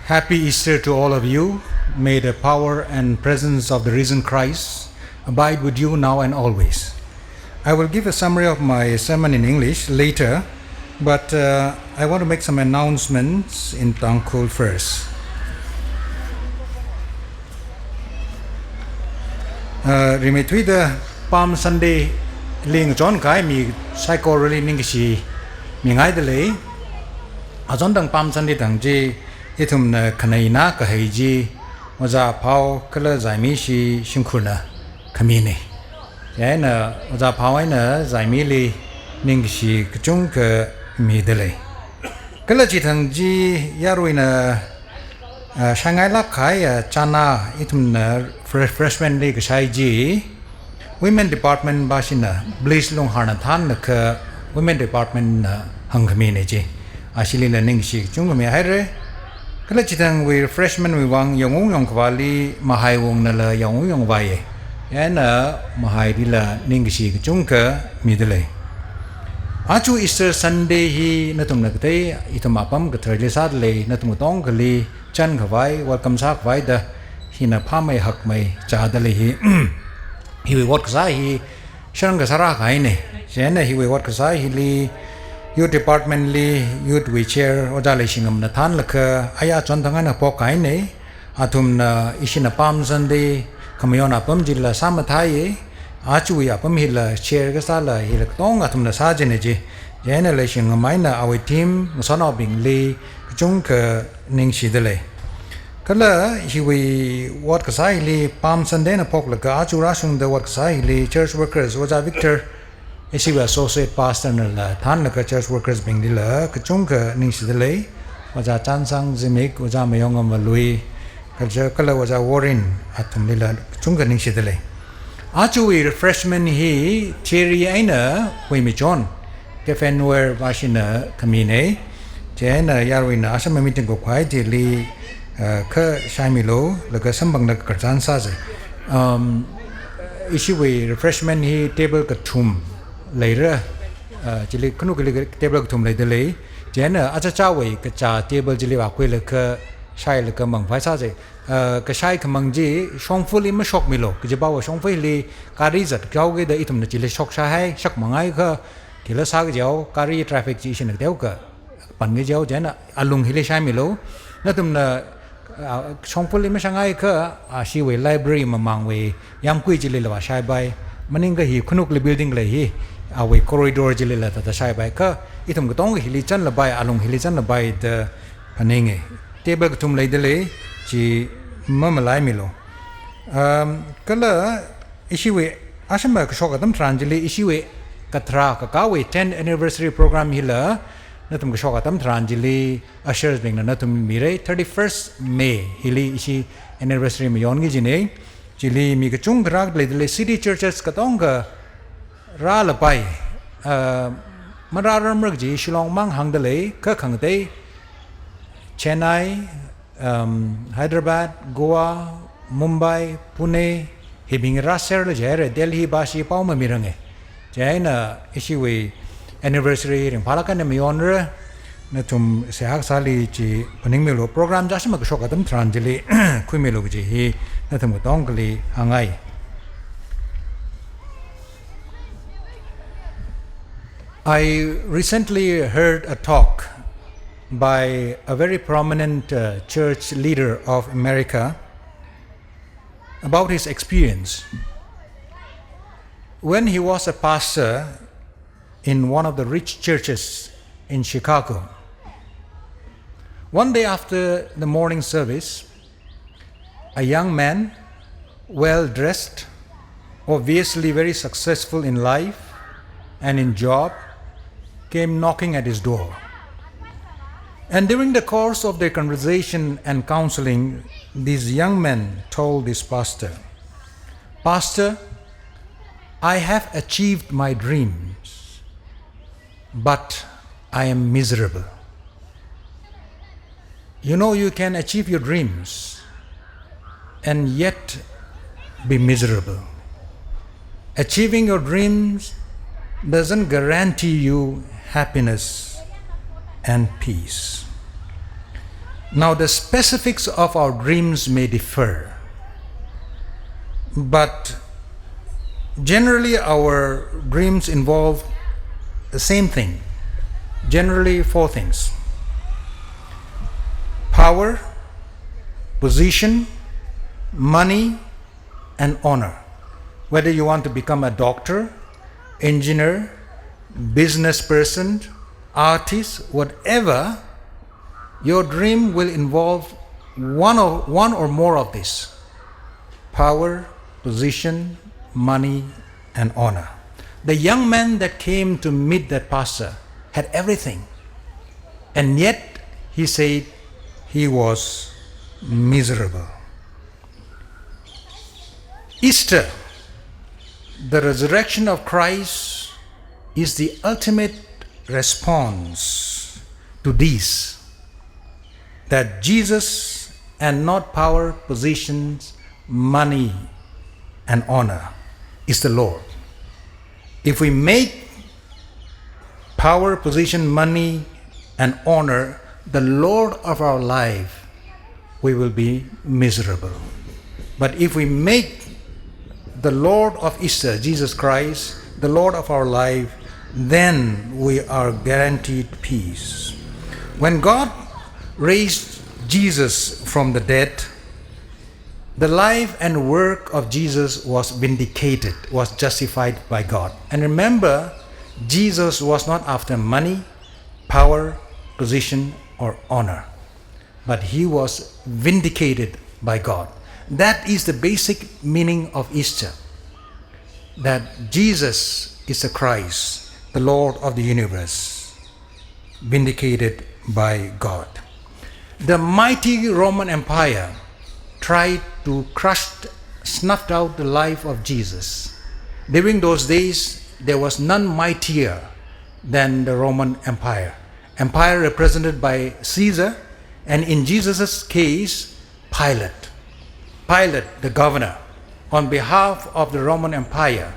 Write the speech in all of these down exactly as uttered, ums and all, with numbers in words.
Happy Easter to all of you. May the power and presence of the risen Christ abide with you now and always. I will give a summary of my sermon in English later, but uh, I want to make some announcements in Tangkhul first. Uh, rimeithuida Palm Sunday li ngachon kahai mi saikorali ningkashi mingaidalei. Achon tang Palm Sunday tang chi ithumna khaneina kahai chi Oja Phao kala Zaimishi Shingkhurna khamine. Chieina Oja Phao eina Zaimili ningkashi kachungkha midalei. Kala chithang chi yaruina, uh, shangailak kahai, uh, chana ithumna refreshment li kashai chi Women Department bashina Bliss Lungharna thanlakha Women Department na hāngkhamine chi. Ashilila ningkashi kachungkha mihaire. Kala chithangwui refreshment wui vang yongung yongkhavāli Mahaiwungnala yongung yongvāye. Chieina Mahailila ningkashi kachungkha midalei. Aja Easter Sunday hi nathumna katei ithum apam katharali sādalei, nathum katongkhali chankhavai, welcome sākhavai da hina phāmei hakmei chādalei hi. Hiwui ot kasā hi sharang kasā rākahaine. Chieina hiwui ot kasā hili Youth Department li Youth wui Chair Oja Leishingamna thanlakha aya chon thangai na phokkahaine. Athumna ishina Palm Sunday khamayon apam chila sāmathāye. Ajawui apam hila share kasāla hila katong athumna sāchine chi. Chieina Leishingam eina awui team ngasotnaobingli kachungkha ningshidalei. Kala hiwui ot kasā hili Palm Sunday na phoklaga aja rāshungda ot kasā hili church workers Oja Victor, ishiwui associate pastor nala thanlaga church workers binglila kachungkha ningshidalei. Oja Chansang Zimik, Oja Mayongam Valui, kaja kala Oja Warren athumlila kachungkha ningshidalei. Ajawui refreshment hi theory eina huimichon Cafe Noir bashina khamine. Chieina yaruina ashama meeting ko khwai chili, uh, kha shaimilu, laga samphangda khararchan sāse. Um, ishiwui refreshment hi table kathum leira, uh, chili khanukli table kathum leidalei. Chieina aja chāwui kachā table chili vākhuilaga shailaga mangphai sāse. Uh, kashai khamang chi shongfali mashokmilu. Kajiva shongfali gari zat kyaoke da ithumna chili shokshai hai, shak mangai kha, khila sā kajiva, gari traffic chi ishina kateokha pan kajiva, chieina alung hili shaimilu. Nathumna, ah, shongfali mashangai kha, ah, ishiwui library mamangwui yamkui chilila vāshaipai. Maningakha hi khanukli building lei hi, awui corridor chilila thāda shaipai kha, ithum katong hili chanlapai, alung hili chanlapai da phaninge. Table kathum leidalei, chi mamalaimilu. Um, kala ishiwui ashama kashok atam tharan chili ishiwui kathara kakāwui tenth anniversary program hila nathum kashok atam tharan chili ushers bingna nathum mire. Thirty-first May hili ishi anniversary mayonki kajine. Chili mi kachungkha rākaleidalei, city churches katongkha rālapai. Uh, marārarmara kaji Shillong mang hāngdalei, kha khangatei Chennai, um, Hyderabad, Goa, Mumbai, Pune, hibing rāserla jihaire, Delhi bashi pao mamirange. Chieina ishiwui anniversary ringphālāk eina mayonra, nathum seihā kasāli chi phaningmilu, program chi ashama kashok atam tharan chili khuimilu kaji hi nathum katongkhali hāngngai. I recently heard a talk by a very prominent, uh, church leader of America about his experience. When he was a pastor in one of the rich churches in Chicago, one day after the morning service, a young man, well dressed, obviously very successful in life and in job, came knocking at his door. And during the course of their conversation and counseling, this young man told this pastor, "Pastor, I have achieved my dreams, but I am miserable." You know, you can achieve your dreams and yet be miserable. Achieving your dreams doesn't guarantee you happiness and peace. Now, the specifics of our dreams may differ, but generally, our dreams involve the same thing. Generally, four things: power, position, money, and honor. Whether you want to become a doctor, engineer, business person, artist, whatever, your dream will involve one or, one or more of these: power, position, money, and honor. The young man that came to meet that pastor had everything, and yet he said he was miserable. Easter, the resurrection of Christ, is the ultimate response to this, that Jesus and not power, positions, money, and honor is the Lord. If we make power, position, money, and honor the Lord of our life, we will be miserable. But if we make the Lord of Easter, Jesus Christ, the Lord of our life, then we are guaranteed peace. When God raised Jesus from the dead, the life and work of Jesus was vindicated, was justified by God. And remember, Jesus was not after money, power, position, or honor, but he was vindicated by God. That is the basic meaning of Easter, that Jesus is the Christ, the Lord of the universe, vindicated by God. The mighty Roman Empire tried to crush, snuffed out the life of Jesus. During those days, there was none mightier than the Roman Empire. Empire represented by Caesar, and in Jesus' case, Pilate. Pilate, the governor, on behalf of the Roman Empire,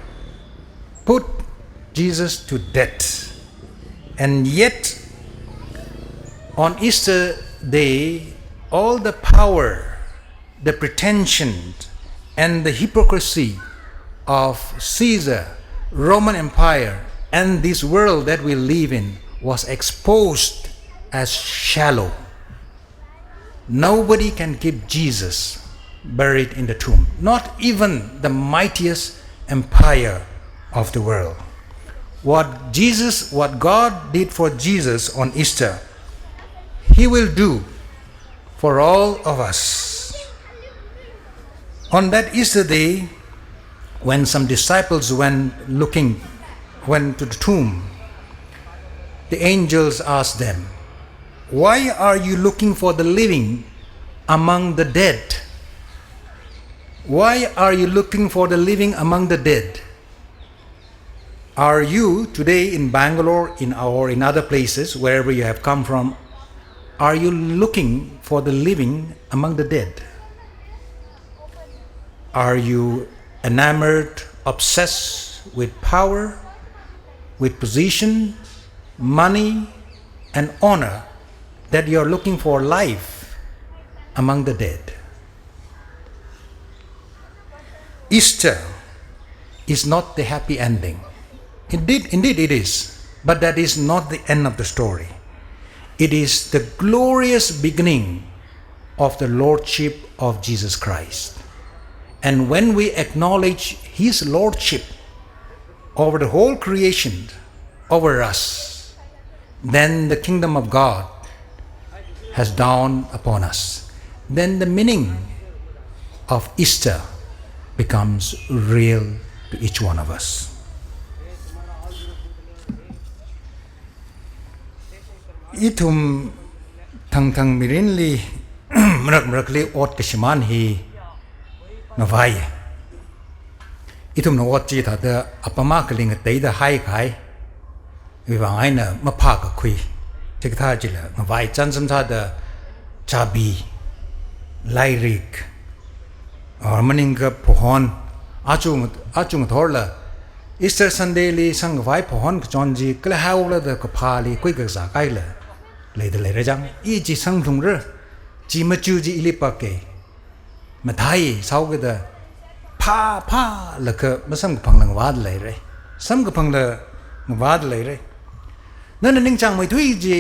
put Jesus to death. And yet, on Easter Day, all the power, the pretension, and the hypocrisy of Caesar, Roman Empire, and this world that we live in was exposed as shallow. Nobody can keep Jesus buried in the tomb, not even the mightiest empire of the world. What Jesus, what God did for Jesus on Easter, He will do for all of us. On that Easter day, when some disciples went looking, went to the tomb, the angels asked them, "Why are you looking for the living among the dead? Why are you looking for the living among the dead?" Are you today in Bangalore, in our, in other places, wherever you have come from, are you looking for the living among the dead? Are you enamored, obsessed with power, with position, money, and honor, that you are looking for life among the dead? Easter is not the happy ending. Indeed, indeed it is, but that is not the end of the story. It is the glorious beginning of the lordship of Jesus Christ. And when we acknowledge His lordship over the whole creation, over us, then the kingdom of God has dawned upon us. Then the meaning of Easter becomes real to each one of us. Ithum thangthang mirinli marak marakli ot kashimān hi ngavai. Ithumna ot chithāda apam akhali ngateida haikahai. Iwui vang eina maphākakhui. Chikathā chila ngavai chānsam sāda chābi, lairik, or maningakha phahon, achu, achu ngathorla Easter Sunday li sangkhavai phahon kachon chi kala haola da kaphāli khuikazā kahaila leida leira chang. I chi sangthungra. Chi machu chi ili pake. Mathei sao kida pha, pha, laga masamkaphangla ngavāda leira. Samkaphangla ngavāda leira. Nana ningchāngmeithui chi,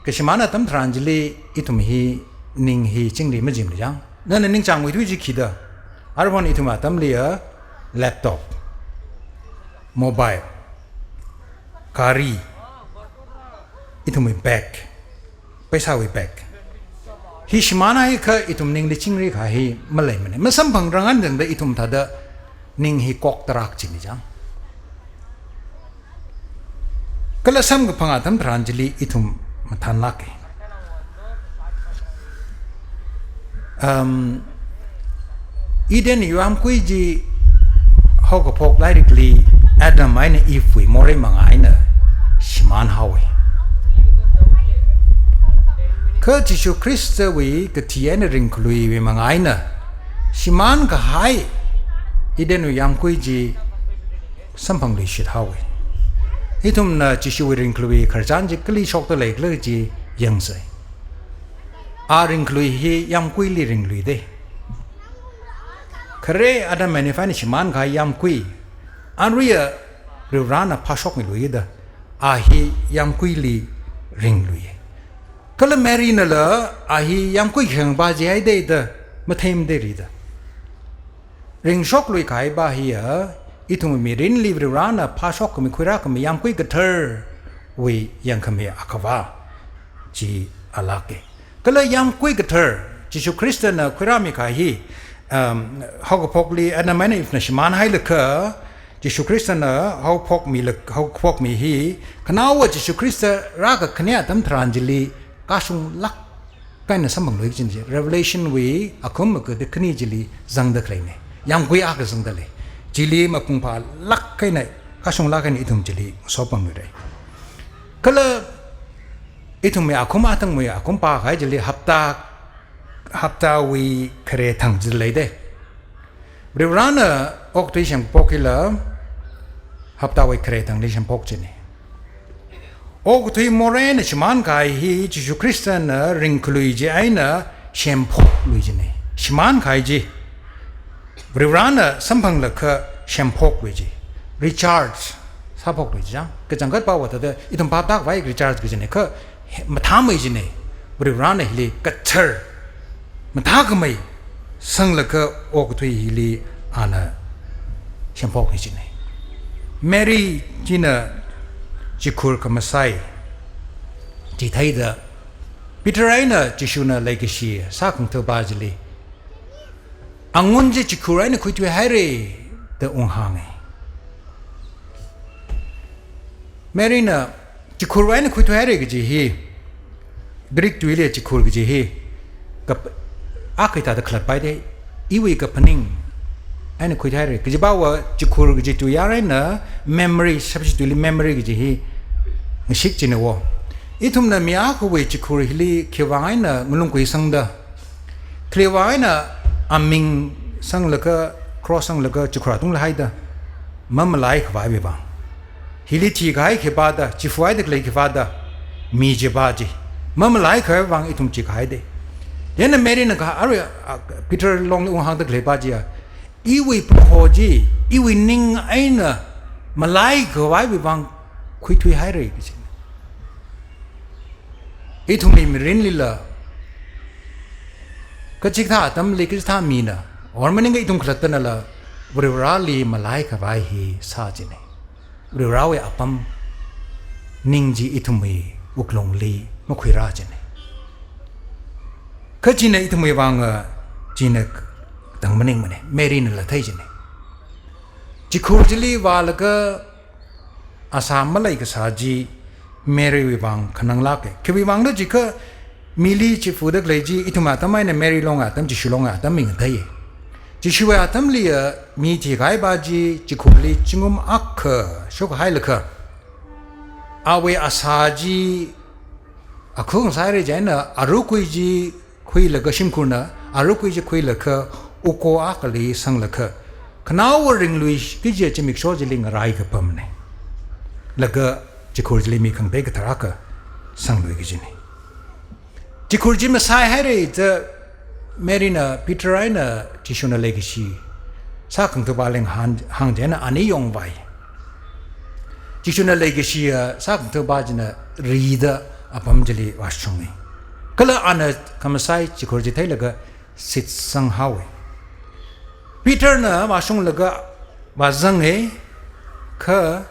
kashimān atam tharan chili ithum hi ning hi chingri majimli chang. Nana ningchāngmeithui chi khida. Arvan ithum atamli a laptop, mobile, gari, ithumwui bag, paisāwui bag. Hi shimānhaiakha ithum ningli chingri kahai hi maleimana. Masamphang rangan dangda ithum thāda ning hi kok tarak chini chang. Kala samkaphang atam tharan chili ithum mathānlāka. Um, Eden yamkui chi haokaphok lairikli Adam eina Eve wui morei manga eina shimānhaowa. Kha Jishu Khristawui kathi eina ringkhaluiwui manga eina shimān kahai Eden yamkui chi samphangluishit haowa. Ithumna Jishuwui ringkhalui khararchan chi kali shokta leikhala chi yangsa. A ringkhalui hi yamkuili ringluida. Khare Adam eina Eve eina shimān kahai yamkui, aruiya Varivarana phāshokmiluida, a hi yamkuili ringlui. Kala Marynala a hi yamkui khengba jihaida da matheimada rida. Ringshokluikahaiva hiya, ithum mirinli Varivarana phāshokkhami khuirākhami yamkui katharwui yangkhami akhava chi alāka. Kala yamkui kathar, Jishu Khristana khuirāmi kahai hi, um, haokaphokli Adam eina Evena shimānhailaga, Jishu Khristana haophokmila, haophokmi hi, khanaowa Jishu Khrista rākakhane atam tharan chili kashunglāk eina samphanglui kajina chi. Revelation wui akhum makada khani chili zangda khaleina. Yamkui akha zangda lei. Chili mapung phālāk eina kashunglāk eina ithum chili sopamluira. Kala ithumwui akhum atangwui akhum pākahai chili hapta, haptawui khare thang chi leida. Varivarana okathui semphok hila haptawui khare thangli semphok china. Okathui moreina shimān kahai hi Jishu Khristana ringkhalui chi eina semphoklui china. Shimān kahai chi Varivarana samphanglaga semphoklui chi. Recharge sāphoklui chi chang. Kachangkhat pāva thāda ithum phap tākhavai recharge kajina kha he-, mathāmei china. Varivarana hili kathar mathākhamei sanglaga okathui hili ana semphoklui china. Mary china chikhur khamasai chi theida Peter eina Jishuna leikashi sākhangatha pa chili, angun chi chikhur eina khuithuihaira da unghānga. Maryna chikhur eina khuithuihaira kaji hi, Greek tuili chikhur kaji hi, kap-, akha hithāda khalatpaida, iwui kaphaning eina khuithuihaira. Kajiva chikhur kaji tui yar eina memory, Shapshi tuili memory kaji hi ngashik china wo. Ithumna mi akhawui chikhur hili khiwuivang eina ngalung khuisangda, khiwuivang eina aming sanglaga, cross sanglaga chikhur atungli haida, mamalaikhavaiwui vang. Hili thikahai khipā da, chifuhaida khalei khipā da, mi chiva chi. Mamalaikhavai vang ithum chikahaida. Chieina Maryna kaha, arui, a, Peter longli unghāngda khalei pa chiya, iwui Proho chi, iwui ning eina malaikhavaiwui vang khuithuihaira kaji. Ithumwui mirinlila, kachikathā atamli, kachikathā mina, or maningakha ithum khalattanala, Varivarali malaikhavai hi sā china. Varivarawui apam ning chi ithumwui wuklungli makhuirā china. Kha china ithumwui vang, a, china tang maningmana, Marynala thei china. Chikhur chili vālaga asā maleikasā chi Marywui vang khananglāka. Khiwui vangna jiakha mili chifuda khalei chi ithum atam eina Mary long atam, Jishu long atam mingathei. Jishuwui atamliya mi thikahai pa chi chikhurli zingkum akha shokhailaga, awui asā chi akhung sāhaira chieina arukui chi khuilaga, shimkhurna arukui chi khuilaga, uko akhali sanglaga, khanaowa ringlui kaji zimiksho chili ngarai kapamna. Laga chikhur chili mi khangatei kathar akha sanglui kajina. Chikhur chi masaihaira da Mary na Peter eina Jishuna leikashi sākhangatha̱ pā leng hāng, hāng chieina ani yongvai. Jishuna leikashi, ah, sākhangatha̱ pā china rida apam chili vāshunga. Kala ana khamasai chikhur chi theilaga shitsang haowa. Peter na vāshunglaga vāzanga, kha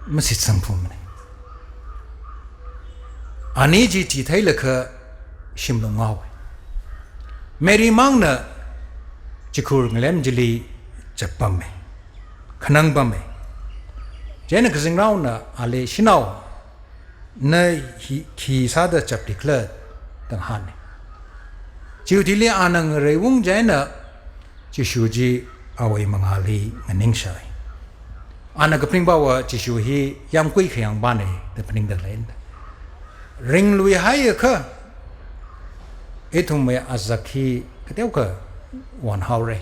mashitsang phumana. Ani chi chi theilaga shimlung ngaowa. Mary mangna chikhur ngalem chili chapama, khanangpama. Chieina kazingraona ali, "Shanao, na hi, khi sāda chaplikhala?" da hānga. Chiwui thili ana ngareiung chieina Jishu chi awui mangāli nganingshai. Ana kaphaning pāva Jishu hi yāmgui khayāng pāna da phaningda leina. Ringluihaiakha ithumwui azak hi kateokha onhaora.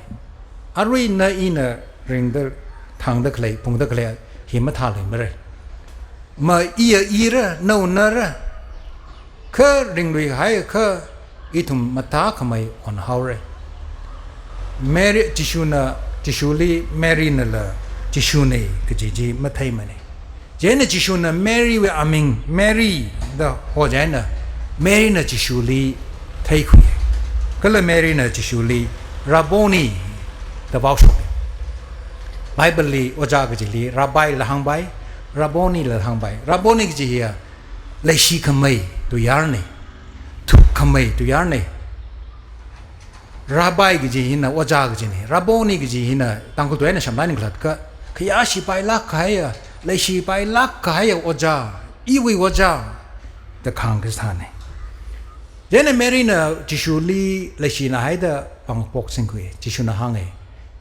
Arui na ina ringda, thangda khalei, phungda khalei hi mathāluimara. Ma iya ira, nao nara. Kha ringluihaiakha ithum mathākhamei onhaora. Mary, Jishuna, Jishuli Mary nala Jishuna kaji chi matheimana. Chieina Jishuna Mary wui aming Mary da ho chieina Mary na Jishuli theikhui. Kala Mary na Jishuli Rabboni da pao shoka. Bible li ojā kajili Rabbi la hāngpai, Rabboni la hāngpai. Rabboni kaji hiya leishikhamei tuiyārna, thukkhamei tuiyārna. Rabbi kaji hina ojā kajina, Rabboni kaji hina Tangkhul tui eina shāmlai ningkhalat ka, khayāshi pailāk kahaiya, leishi pailāk kahaiya ojā, iwui ojā da kahāng kasāna. Chieina Mary na Jishuli leishinahaida pāng poksingkhui, Jishuna hānga,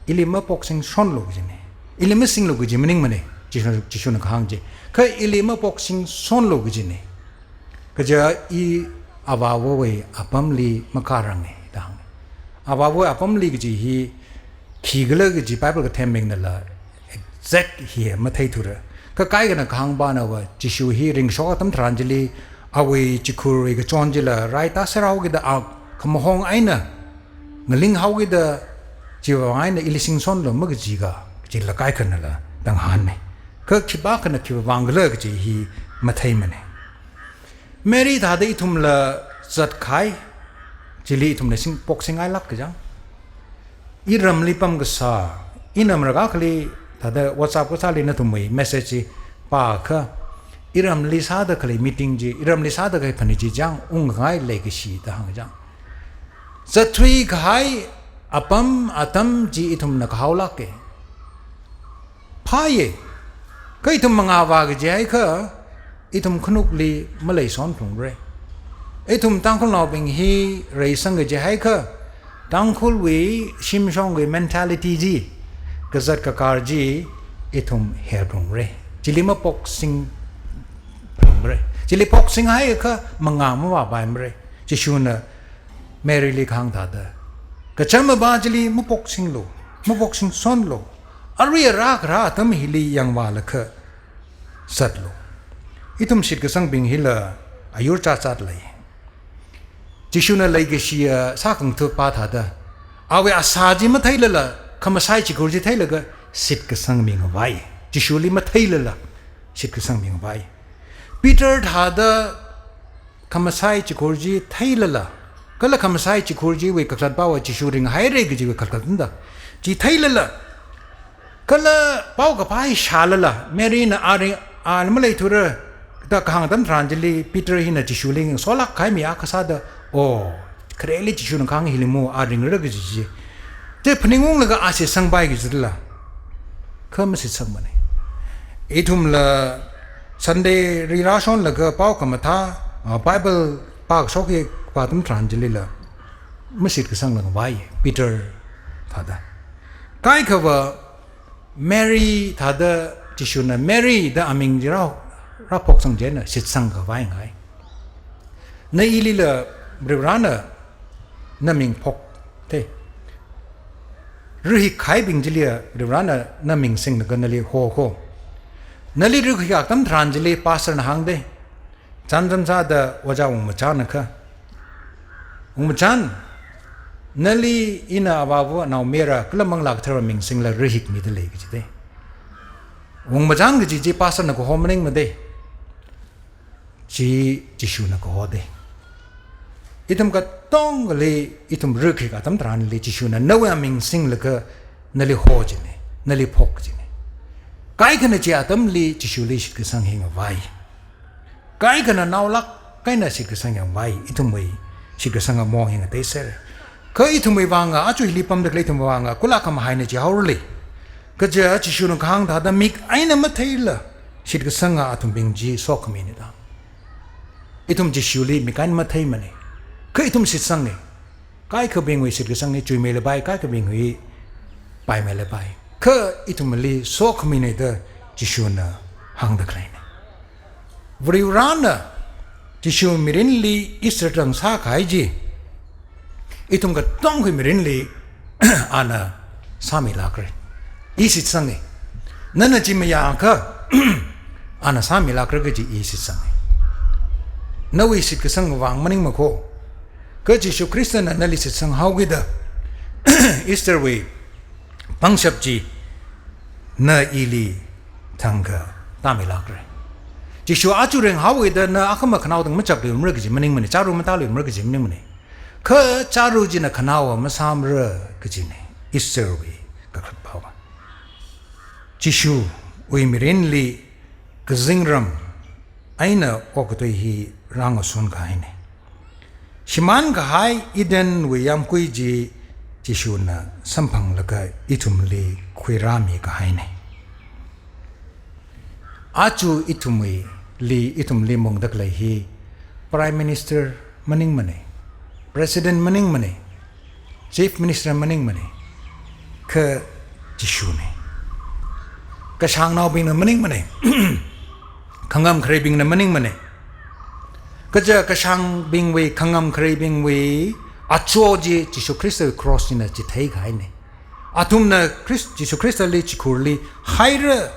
"Ili mapoksingshonlu," kajina. "Ili masinglu," kaji maningmana, Jishu, Jishuna kahāng chi. Kha "Ili mapoksingsonlu," kajina. Kaja i Avāvawui apamli makāranga da hānga. Avāvawui apamli kaji hi khikhala kaji Bible kathembingnala exact hi matheithura. Kha kaikhana kahāng pānava Jishu hi ringshok atam tharan chili awui chikhurwui kachon chila raitāser haokida a khamahong eina ngaling haokida chiwui vang eina "Ili singsonlu" makaji ka, kajila kaikhanala da ngahāna. Kha khipākhana khiwui vang khala kaji hi matheimana. Mary thāda ithumla zatkahai chili ithumna sing, poksing ngailāk kajang. Iramli pamkasā, ina marākha akhali thāda WhatsApp kasāli nathumwui message chi pākha, iramli sāda khalei meeting chi, iramli sāda khalei phanit chi chang ungngai leikashi da hāng chang. Zatthuikahai apam atam chi ithumna kahaolāka. Phāya. Kha ithum mangāvā kajihaiakha, ithum khanukli maleishonphalungra. Ithum Tangkhulnaobing hi reisang kajihaiakha, Tangkhulwui shimshongwui mentality chi, kazat kakar chi, ithum helphalungra. Chili mapoksingphalungra. Chili poksinghaiakha mangā mavāpaimara. Jishuna Maryli kahāng thāda, kachām apā chili mapoksinglu, mapoksingsonlu. Arui arā kharā atam hili yangvālaga zatlu. Ithum shitkasangbing hila ayur chāchāt lei. Jishuna leikashiya sākhangatha̱ pā thāda, awui asā chi matheilala, khamasai chikhur chi theilaga shitkasang mingavai. Jishuli matheilala shitkasang mingavai. Peter thāda khamasai chikhur chi theilala, kala khamasai chikhur chiwui kakhalat pāva Jishu ringhaira kajiwui kakhalat tangda chi theilala, kala paokaphā shālala, Maryna a ring, a maleithura da kahāng atam tharan chili Peter hina Jishuli ngasolāk kahai mi akha sāda, o, khareli Jishuna kahāng hili mo, a ringra kaji chi, te phaningunglaga a shitsangpai kajila, kha mashitsangmana. Ithumla Sunday rirāshonlaga paokhamathā, a, Bible pākashok hi pā atam tharan chilila mashitkasangla ngavai, Peter thāda. Kaikhava Mary thāda Jishuna Mary da aming chi rā, rāphoksang chieina shitsangkhavai ngai. Na ilila Varivarana naming phok, te. Rahikhaibing chiliya Varivarana naming singlaga nali hokho. Nali rahikha atam tharan chili pastorna hāngda, chānjam sāda ojā Wungmachanna kha, Wungmachan, Nali ina avāva anaomayara kala Manglā Katharawui ming singla rahikmida lei kajida. Wungmachan kaji chi pastor na kaho maningmada. Chi Jishuna kahoda. Ithum katongali ithum rahik atam tharanli Jishuna nawui aming singlaga nali ho jina, nali phok jina. Kaikhana chi atamli Jishuli shitkasang hi ngavai. Kaikhana naolāk eina shitkasang hi ngavai, ithumwui shitkasanga maong hi ngateisera. Kha ithumwui vanga, aja hili pamda khalei ithumwui vanga, kula khamahaina chihaorali. Kaja Jishuna kahāng thāda mik eina matheila shitkasanga athumbing chi sokhamina da. Ithum Jishuli mik eina matheimana. Kha ithum shitsanga. Kaikhabingwui shitkasang hi chuimeila pai, kaikhabingwui paimeila pai. Kha ithumli sokhamina da Jishuna hāngda khaleina. Varivarana Jishu mirinli Easter tang sākahai chi ithum katongawui mirinli ana sāmilākra. I shitsanga. Nana chi mayākha ana sāmilākra kaji i shitsanga. Nawui shitkasang vang maningmakho. Kha Jishu Khristana nali shitsang haokida Easter wui pangshap chi na ili thangkha tāmilākra. Jishu aja ringhaokida na akhama khanao tang machapluimara kaji maningmana, chāru matāluimara kaji maningmana. Kha chāru china khanaowa masāmara kajina, Easter wui kakhalat pao. Jishuwui mirinli kazingram eina okathui hi rāngasun kahaina. Shimānkahai Eden wui yāmgui chi Jishuna samphanglaga ithumli khuirāmikahaina. Aja ithumwuili, ithumli mungda khalei hi Prime Minister maningmana, President maningmana, Chief Minister maningmana, kha Jishuna. Kashāngnaobingna maningmana, khangam khareibingna maningmana. Kaja kashāngbingwui, khangam khareibingwui acho chi Jishu Khristawui cross china chitheikahaina. Athumna Khrist, Jishu Khristali chikhurli haira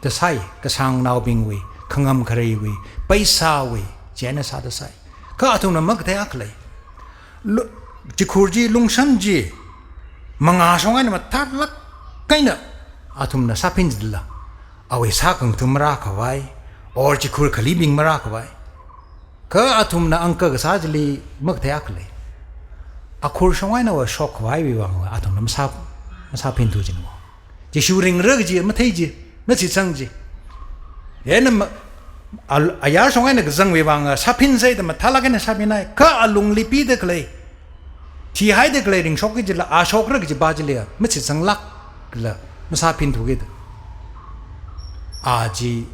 da sāi, kashāngnaobingwui, khangam khareiwui, paisāwui, chieina sāda sāi. Kha athumna makathei akha lei. Lu-, chikhur chi, lungshan chi mangā shong eina mathālāk eina athumna sāphin jilala, awui sākhangathum marākhavai, or chikhur khalibing marākhavai. Kha athumna angka kasā chili makathei akha lei. Akhur shong einava shokkhavaiwui vangva athumna masā, masāphinthu jina. Jishu ringra kaji mathei chi, mashitsang chi. Chieina ma-, al-, ayar shong eina kazangwui vang, ah, sāphinsei da mathālāk eina sāphinhai. Kha alungli pida khalei, thihaida khalei ringshokki jila, a shokra kajipa chili, ah, mashitsanglākla, masāphinthuki da. A chi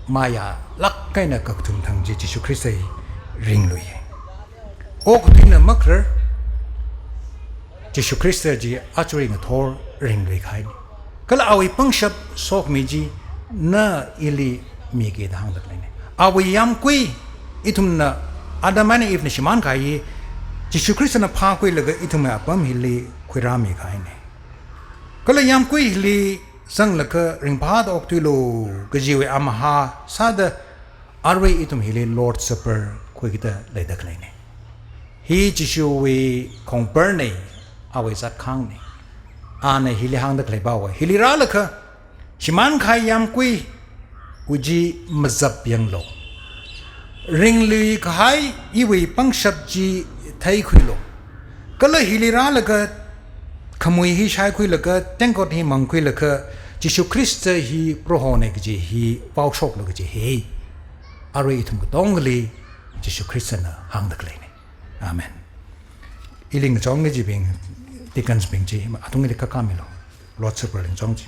mayālāk eina kakathum thang chi Jishu Khrista hi ringlui. Okathuina makharar, Jishu Khrista chi aja ngathor ringluikahaina. Kala awui pangshap sokhami chi na ili miki da hāngda khaleina. Awui yāmgui ithumna Adam eina Eve na shimānkahai hi Jishu Khristana phākhuilaga ithumwui apam hili khuirāmikahaina. Kala yāmgui hili zanglaga ringphāda okthuilu kajiwui amahā sāda arui ithum hili Lord Supper khuikida leida khaleina. Hi Jishuwui khongparna, awui zatkhangna. Ana hili hāngda khaleipa va, hili rālaga shimānkahai yāmgui chi mazap yanglu. Ringluikahai iwui pangshap chi theikhuilu. Kala hili rālaga khamui hi shaikhuilaga, tengkot hi mangkhuilaga, Jishu Khrista hi Prohona kaji hi vaoshoklu kaji hi arui ithum katongali Jishu Khristana hāngda khaleina. Amen. Ili ngachonga chibing, deacons bing chi, athumli kakamilu. Lord Supper lingchong chi.